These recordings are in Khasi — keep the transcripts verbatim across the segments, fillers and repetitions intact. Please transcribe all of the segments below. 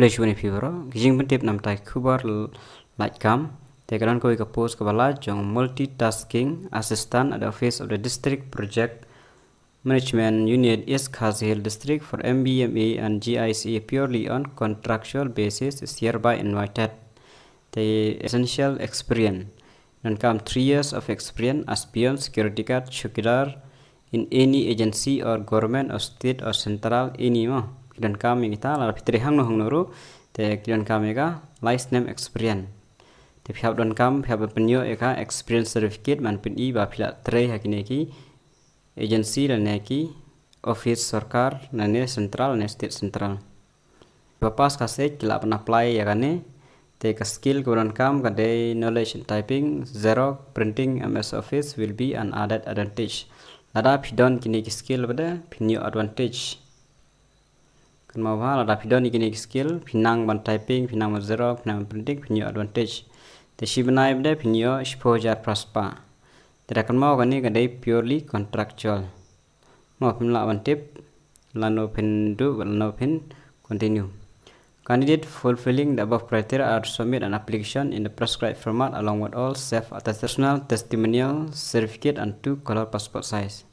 Khublei shibun ïa phi baroh. Ki jingpyntip namar ki khubor lait kam. Te ka don kawei ka post kaba lait jong Multitasking Assistant at the Office of the District Project Management Unit, East Khasi Hills District, for M B M A and G I C A purely on contractual basis is hereby invited. Te essential experience. Donkam three years of experience as peon, security guard, chowkidar in any agency or government or state or central, any mo. Donkam ïa kita, lada phi trei hangno hangno ruh, te donkam ïa ka lai snem experience. Te phi hap donkam, phi hap pynïoh ïa ka experience certificate, ban pyni ba phi la trei ha kine ki agency lane ki office sorkar, lane central lane state central. Ba pass ka stage ki lah ban apply ïa kane. Te ka skill kaba donkam ka dei knowledge in typing, Xerox, printing, M S Office will be an added advantage. Lada phi don kine ki skill bad phin ïoh advantage. Kynmaw ba lada phi don kine ki skill, phi nang ban typing, phi nang ban Xerox, phi nang ban printing, phin ïoh advantage. Te shi bnai bad phin ïoh shiphew hajar phra spah. Te da kynmaw kane ka dei purely contractual. Mo phim lah ban tip lano phin duh, lano phin continue. Candidate fulfilling the above criteria are to submit an application in the prescribed format along with all self-attested personal testimonial certificate and two color passport size.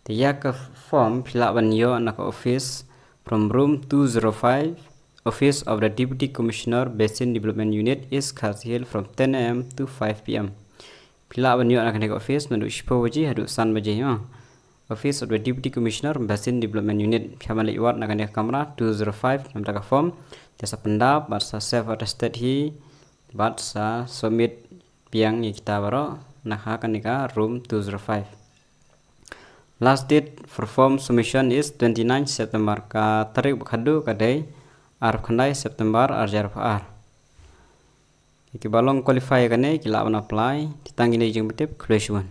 Te ïa ka form phi lah ban ïoh na ka office from room two zero five, Office of the Deputy Commissioner, Basin Development Unit, East Khasi Hills, from ten A M to five P M. Phi lah ban ïoh na kane ka office naduh shiphew baje haduh san baje, mo. Office of the Deputy Commissioner, Basin Development Unit. Phi hap ban leit wad na kane ka kamra two zero five, namar ka form. Te sa pyndap bad sa self attested hi bad sa submit biang ïa kita baroh na ha kane ka room two zero five. Last date for form submission is twenty-nine September. Ka tarik ba khatduh ka dei arphew khyndai September ar hajar arphew ar. Ki ba long qualify kane ki lah ban apply. Te tang kine ki jingpyntip, khublei shibun.